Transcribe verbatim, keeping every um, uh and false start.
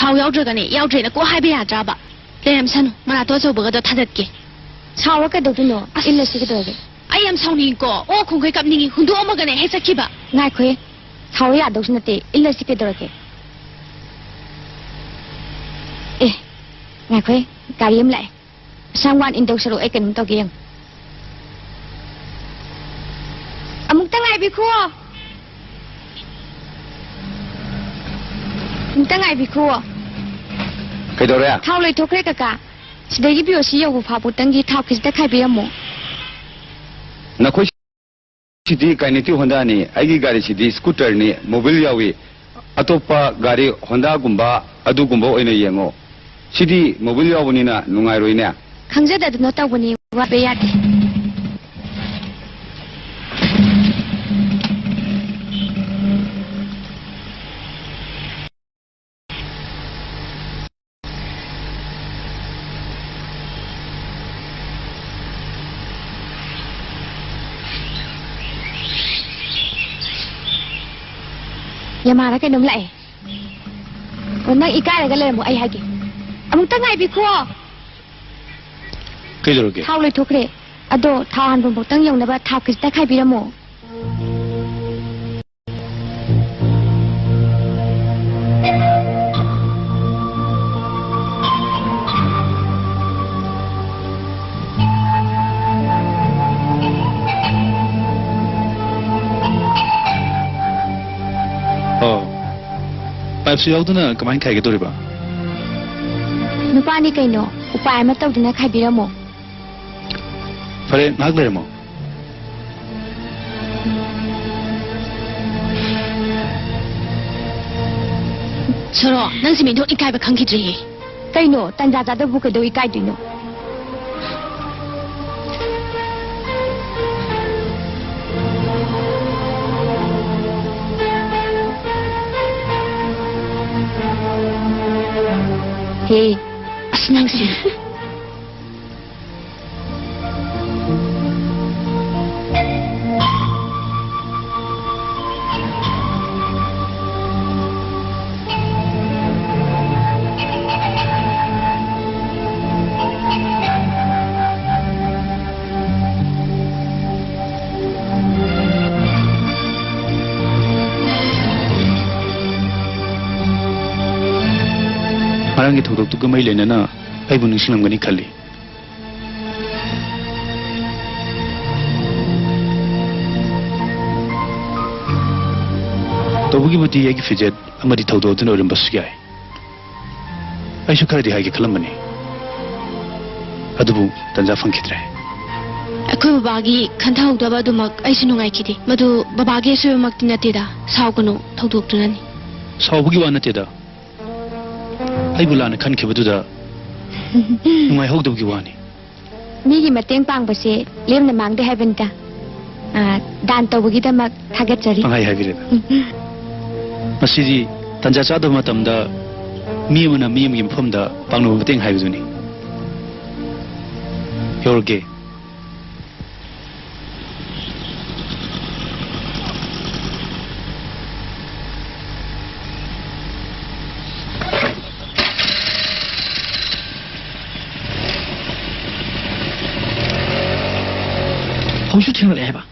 ꯊꯥꯎ ꯌꯥꯎꯗ꯭ꯔꯒꯅꯦ, ꯌꯥꯎꯗ꯭ꯔꯦꯅ ꯀꯣꯛ ꯍꯥꯏꯕ ꯌꯥꯗ꯭ꯔꯕ? ꯂꯩꯔꯝꯁꯅꯨ, ꯃꯅꯥꯇꯣꯟ ꯑꯆꯧꯕꯒꯗꯣ ꯊꯥꯗꯠꯀꯦ꯫ ꯁꯥꯎꯔ ꯀꯩꯗꯧꯗꯣꯏꯅꯣ? ꯑꯁ꯫ ꯏꯜꯂꯁꯤ ꯀꯩꯗꯧꯔꯒꯦ? ꯑꯩ ꯌꯥꯝ ꯁꯥꯎꯅꯤꯡꯉꯤꯀꯣ꯫ ꯑꯣ ꯈꯣꯡꯈꯩ ꯀꯞꯅꯤꯡꯉꯤ꯫ ꯍꯨꯟꯗꯣꯛꯑꯝꯃꯒꯅꯦ ꯍꯦꯛ ꯆꯠꯈꯤꯕ꯫ ꯉꯥꯏꯈꯣꯍꯦ꯫ ꯁꯥꯎꯔ ꯌꯥꯗꯧꯁꯨ ꯅꯠꯇꯦ꯫ ꯏꯜꯂꯁꯤ ꯀꯩꯗꯧꯔꯒꯦ? ꯑꯦ, ꯉꯥꯏꯈꯣꯍꯦ꯫ ꯒꯥꯔꯤ ꯑꯃ ꯂꯥꯛꯑꯦ꯫ ꯑꯁꯥꯡ ꯋꯥꯟ ꯏꯟꯗꯧ ꯁꯔꯨꯛ ꯑꯩ ꯀꯩꯅꯣꯝ ꯇꯧꯒꯦ ꯌꯦꯡꯉꯨ꯫ ꯑꯃꯨꯛꯇ ꯉꯥꯏꯕꯤꯈꯣ꯫ ꯑꯃꯨꯛꯇ ꯉꯥꯏꯕꯤꯈꯣ꯫ ꯀꯩꯗꯧꯔꯦ? ꯊꯥꯎ ꯂꯣꯏꯊꯣꯛꯈ꯭ꯔꯦ ꯀꯀꯥ꯫ ꯁꯤꯗꯒꯤ ꯕꯤ ꯑꯣ ꯁꯤ ꯌꯧꯕ ꯐꯥꯎꯕꯇꯪꯒꯤ ꯊꯥꯎ ꯈꯤꯖꯤꯛꯇ ꯈꯥꯏꯕꯤꯔꯝꯃꯣ꯫ ꯅꯈꯣꯏ ꯁꯤꯗꯤ Kinetic Honda ꯅꯤ, ꯑꯩꯒꯤ ꯒꯥꯔꯤꯁꯤꯗꯤ scooter ꯅꯤ, mobile ꯌꯥꯎꯏ꯫ ꯑꯇꯣꯞꯄ ꯒꯥꯔꯤ Honda ꯒꯨꯝꯕ ꯑꯗꯨꯒꯨꯝꯕ ꯑꯣꯏꯅ ꯌꯦꯡꯉꯣ꯫ ꯁꯤꯗꯤ mobile ꯌꯥꯎꯕꯅꯤꯅ ꯅꯨꯡꯉꯥꯏꯔꯣꯏꯅꯦ꯫ ꯈꯪꯖꯗꯗꯅ ꯇꯧꯕꯅꯤ, ꯋꯥꯕ ꯌꯥꯗꯦ꯫ ꯌꯥꯃꯥꯔꯥ ꯀꯩꯅꯣꯝ ꯂꯥꯛꯑꯦ꯫ ꯑꯣ, ꯅꯪ ꯏꯀꯥꯏꯔꯒ ꯂꯩꯔꯝꯃꯣ, ꯑꯩ ꯍꯥꯏꯒꯦ꯫ ꯑꯃꯨꯛꯇ ꯉꯥꯏꯕꯤꯈꯣ꯫ ꯀꯩꯗꯧꯔꯒꯦ? ꯊꯥꯎ ꯂꯣꯏꯊꯣꯛꯈ꯭ꯔꯦ꯫ ꯑꯗꯣ ꯊꯥꯎ ꯍꯥꯟꯐꯝ ꯐꯥꯎꯇꯪ ꯌꯧꯅꯕ ꯊꯥꯎ ꯈꯤꯖꯤꯛꯇ ꯈꯥꯏꯕꯤꯔꯝꯃꯣ꯫ ꯑꯣ, pipe ꯁꯨ ꯌꯥꯎꯗꯅ ꯀꯃꯥꯏꯅ ꯈꯥꯏꯒꯗꯧꯔꯤꯕ? ꯅꯨꯄꯥꯅꯤ ꯀꯩꯅꯣ, ꯎꯄꯥꯏ ꯑꯃ ꯇꯧꯗꯨꯅ ꯈꯥꯏꯕꯤꯔꯝꯃꯣ꯫ ꯐꯔꯦ, ꯉꯥꯏꯍꯥꯛ ꯂꯩꯔꯝꯃꯣ꯫ ꯁꯣꯔꯣ, ꯅꯪꯁꯤ ꯃꯤꯊꯣꯛ ꯏꯀꯥꯏꯕ ꯈꯪꯈꯤꯗ꯭ꯔꯦꯍꯦ꯫ ꯀꯩꯅꯣ, ꯇꯟꯖꯥ ꯆꯥꯗꯕꯕꯨ ꯀꯩꯗꯧ ꯏꯀꯥꯏꯗꯣꯏꯅꯣ? ꯍꯦ꯫ ꯑꯁ, ꯅꯪꯁꯤ꯫ ꯉꯔꯥꯡꯒꯤ ꯊꯧꯗꯣꯛꯇꯨꯒ ꯃꯔꯤ ꯂꯩꯅꯅ ꯑꯩꯕꯨ ꯅꯤꯡꯁꯤꯡꯂꯝꯒꯅꯤ ꯈꯜꯂꯤ꯫ ꯇꯧꯕꯒꯤꯕꯨꯗꯤ ꯑꯩꯒꯤ ꯐꯤꯖꯦꯠ ꯑꯃꯗꯤ ꯊꯧꯗꯣꯛ ꯑꯗꯨꯅ ꯑꯣꯏꯔꯝꯕꯁꯨ ꯌꯥꯏ꯫ ꯑꯩꯁꯨ ꯈꯔꯗꯤ ꯍꯥꯏꯒꯦ ꯈꯜꯂꯝꯕꯅꯤ, ꯑꯗꯨꯕꯨ ꯇꯟꯖꯥ ꯐꯪꯈꯤꯗ꯭ꯔꯦ꯫ ꯑꯩꯈꯣꯏ ꯕꯕꯥꯒꯤ ꯈꯟꯊꯍꯧꯗꯕ ꯑꯗꯨꯃꯛ ꯑꯩꯁꯨ ꯅꯨꯡꯉꯥꯏꯈꯤꯗꯦ꯫ ꯃꯗꯨ ꯕꯕꯥꯒꯤ ꯑꯁꯣꯏꯕꯃꯛꯇꯤ ꯅꯠꯇꯦꯗ, ꯁꯥꯎꯒꯅꯨ, ꯊꯧꯗꯣꯛꯇꯨꯅꯅꯤ꯫ ꯁꯥꯎꯕꯒꯤ ꯋꯥ ꯅꯠꯇꯦꯗ, ꯑꯩꯕꯨ ꯂꯥꯟꯅ ꯈꯟꯈꯤꯕꯗꯨꯗ ꯅꯨꯡꯉꯥꯏꯍꯧꯗꯕꯒꯤ ꯋꯥꯅꯤ꯫ ꯃꯤꯒꯤ ꯃꯇꯦꯡ ꯄꯥꯡꯕꯁꯦ ꯂꯦꯝꯅ ꯃꯥꯡꯗꯦ ꯍꯥꯏꯕꯅꯤꯗ꯫ ꯑꯥ, ꯗꯥꯟ ꯇꯧꯕꯒꯤꯗꯃꯛ ꯊꯥꯒꯠꯆꯔꯤ꯫ ꯄꯪꯍꯥꯏ ꯍꯥꯏꯕꯤꯔꯦꯗ꯫ ꯎꯝ꯫ ꯃꯁꯤꯗꯤ ꯇꯟꯖꯥ ꯆꯥꯗꯕ ꯃꯇꯝꯗ ꯃꯤ ꯑꯃꯅ ꯃꯤ ꯑꯃꯒꯤ ꯃꯐꯝꯗ ꯄꯥꯡꯂꯧꯕ ꯃꯇꯦꯡ ꯍꯥꯏꯕꯗꯨꯅꯤ꯫ ꯌꯧꯔꯒꯦ꯫ ꯍꯧꯖꯤꯛꯁꯨ ꯊꯦꯡꯅꯔꯛꯑꯦ ꯍꯥꯏꯕ?